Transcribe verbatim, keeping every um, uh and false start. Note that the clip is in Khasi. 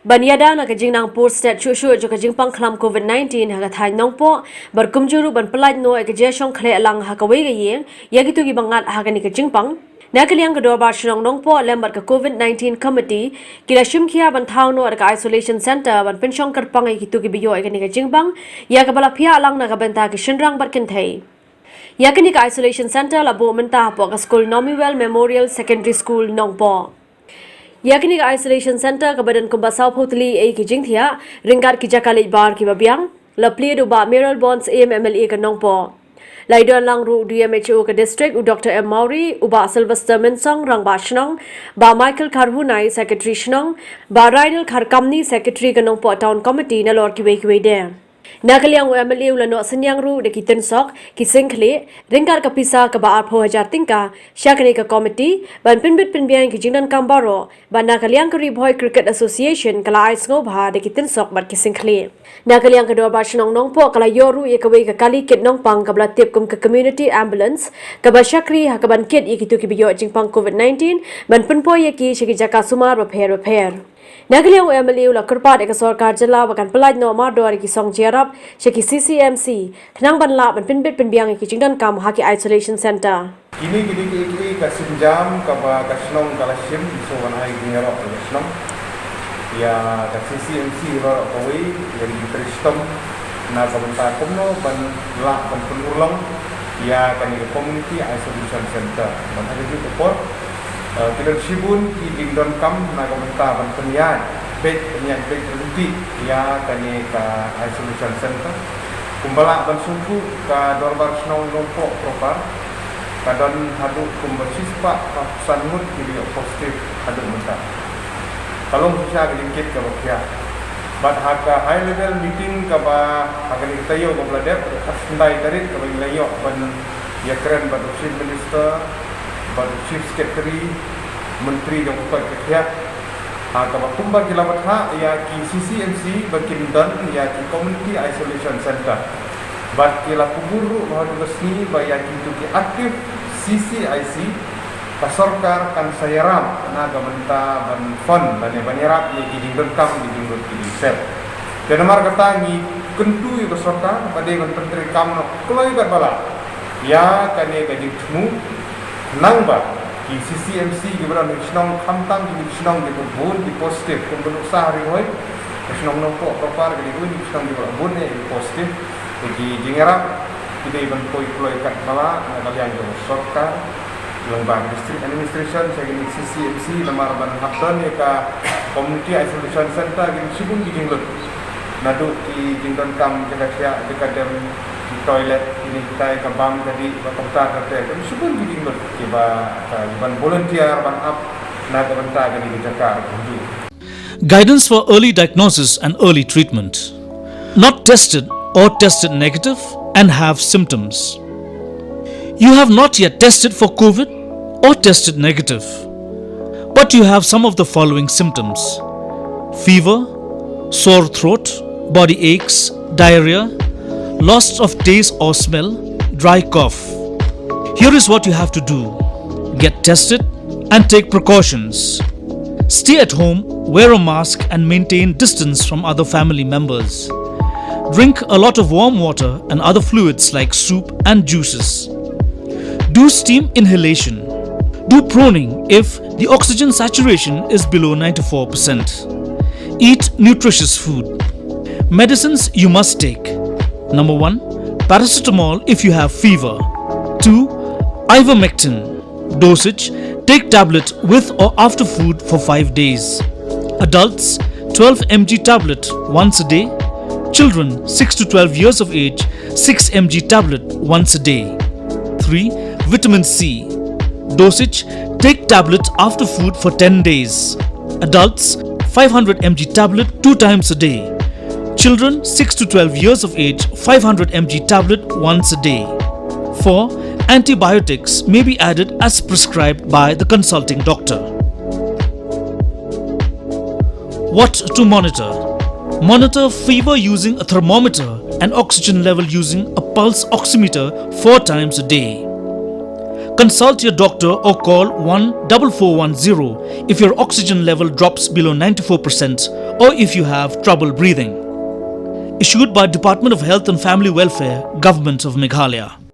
Ban ïada na ka jingnang por stet shuh shuh jong ka jingpang khlam covid nineteen ha ka thaiñ Nongpoh, bad kumjuh ruh ban pyllait noh ïa ka jingshong khleh lang ha kawei ka ïing ïa kito kiba ngat ha kane ka jingpang. Na ka liang ka Dorbar Shnong Nongpoh lem bad ka covid nineteen committee ki la shim khia ban thaw noh da ka isolation centre ban pynshong kyrpang ïa kito kiba ïoh ïa kane ka jingpang, ïa kaba la phiah lang na ka bynta ki shynrang bad kynthei. Ïa kane ka isolation centre la buh mynta hapoh ka skul Nomiwell Memorial Secondary School, Nongpoh. Ïa kane ka isolation centre kaba don kumba sawphew tylli ei ki jingthiah ryngkat ki jaka leit bar kiba biang, la plie da u Bah Mayralborn Syiem, M L A ka Nongpoh. La ïadon lang ruh u D M H O ka district, u Doctor M Mawrie, u Bah Sylvester Mynsong, Rangbah Shnong, Bah Michael Kharhunai, Secretary Shnong, Bah Rainal Kharkamni, Secretary ka Nongpoh Town Committee, nalor kiwei kiwei de. Na ka liang u M L A u la noh synñiang ruh da ki tynsok, ki syngkhlieh, ryngkat ka pisa kaba arphew hajar tyngka sha kane ka committee ban pynbit pynbiang ïa ki jingdonkam baroh, bad na ka liang ka Ri Bhoi Cricket Association ka la ai sngewbha da ki tynsok bad ki syngkhlieh. Na ka liang ka Dorbar Shnong Nongpoh ka la ïoh ruh ïa kawei ka kali kit nongpang kaba la tip kum ka community ambulance, kaba shakri ha kaban kit ïa kito kiba ïoh jingpang covid nineteen ban pynpoi ïa ki sha ki jaka sumar bapher bapher. Na ka liang u M L A u la kyrpad ïa ka sorkar jylla ba kan pyllait noh mardor ïa ki song jingïarap sha ki C C M C khnang ban lah ban pynbit pynbiang ïa ki jingdonkam ha ki isolation centre. Kine kine ki ki ka sienjam kaba ka shnong ka la shim, so ban ai jingïarap ïa ka shnong. Ïa ka C C M C baroh kawei, ïa ki trei shitom na ka bynta kumno ban lah ban pynurlong ïa kane ka community isolation centre. Ban ha kane ka por, eh, ki don shibun ki jingdonkam na ka bynta ban pynïaid bed, pynïaid bed ryntih ïa kane ka isolation centre. Kumba lah ban sngewthuh, ka Dorbar Shnong Nongpoh proper ka don haduh kumba shispah phra san ngut kiba ïoh positive haduh mynta. Ka long shisha ka jingkit kaba khia. Bad ha ka high level meeting kaba ha kane ka taïew kaba la dep, ha ka khatkhyndai tarik kaba ngi la ïoh ban ïakren bad u Chief Minister, bad u Chief Secretary, Myntri jong ka koit ka khiah, ha kaba kumba ki la bthah ïa ki C C M C ba kin don ïa ki community isolation centre. Bad ki la kubur ruh ha katu ka sngi ba ïa kito ki active C C I C ka sorkar kan sa ïarap na ka bynta ban fund lane ban ïarap ïa ki jingdonkam, ki jinglut, ki jingsep. Te namar kata ngi kyntu ïa ka sorkar ba dei ban pyntreikam noh kloi katba lah ïa kane ka jingthmu, khnang ba ki C C M C kiba don ha ki shnong, khamtam ki shnong kiba bun ki positive, kumba nuksa ha Ri Bhoi, ka shnong Nongpoh proper ka dei kawei na ki shnong kiba bun eh ki positive. Te ki jingïarap ki dei ban poi kloi katba lah na ka liang jong ka sorkar, lyngba ka District Administration, sha kine ki C C M C, namar ban hap don ïa ka community isolation centre, ki shibun ki jinglut. Naduh ki jingdonkam jaka thiah, jaka dem, ki toilet, kine kitai, ka bam ka dih, bad kumta kumta, ki shibun ki jinglut kiba, ka, ban volunteer ban ap na ka bynta kane ka jaka kumjuh. Guidance for early diagnosis and early treatment. Not tested or tested negative and have symptoms. You have not yet tested for covid or tested negative, but you have some of the following symptoms: fever, sore throat, body aches, diarrhea, loss of taste or smell, dry cough. Here is what you have to do: get tested and take precautions. Stay at home, wear a mask, and maintain distance from other family members. Drink a lot of warm water and other fluids like soup and juices. Do steam inhalation. Do proning if the oxygen saturation is below ninety-four percent. Eat nutritious food. Medicines you must take. Number one, paracetamol if you have fever. Two, ivermectin. Dosage: take tablet with or after food for five days. Adults, twelve M G tablet once a day. Children, six to twelve years of age, six M G tablet once a day. Three, vitamin C. Dosage: take tablet after food for ten days. Adults, five hundred M G tablet two times a day. Children, six to twelve years of age, five hundred M G tablet once a day. Four, antibiotics may be added as prescribed by the consulting doctor. What to monitor? Monitor fever using a thermometer and oxygen level using a pulse oximeter four times a day. Consult your doctor or call one double four one zero if your oxygen level drops below ninety-four percent or if you have trouble breathing. Issued by Department of Health and Family Welfare, Government of Meghalaya.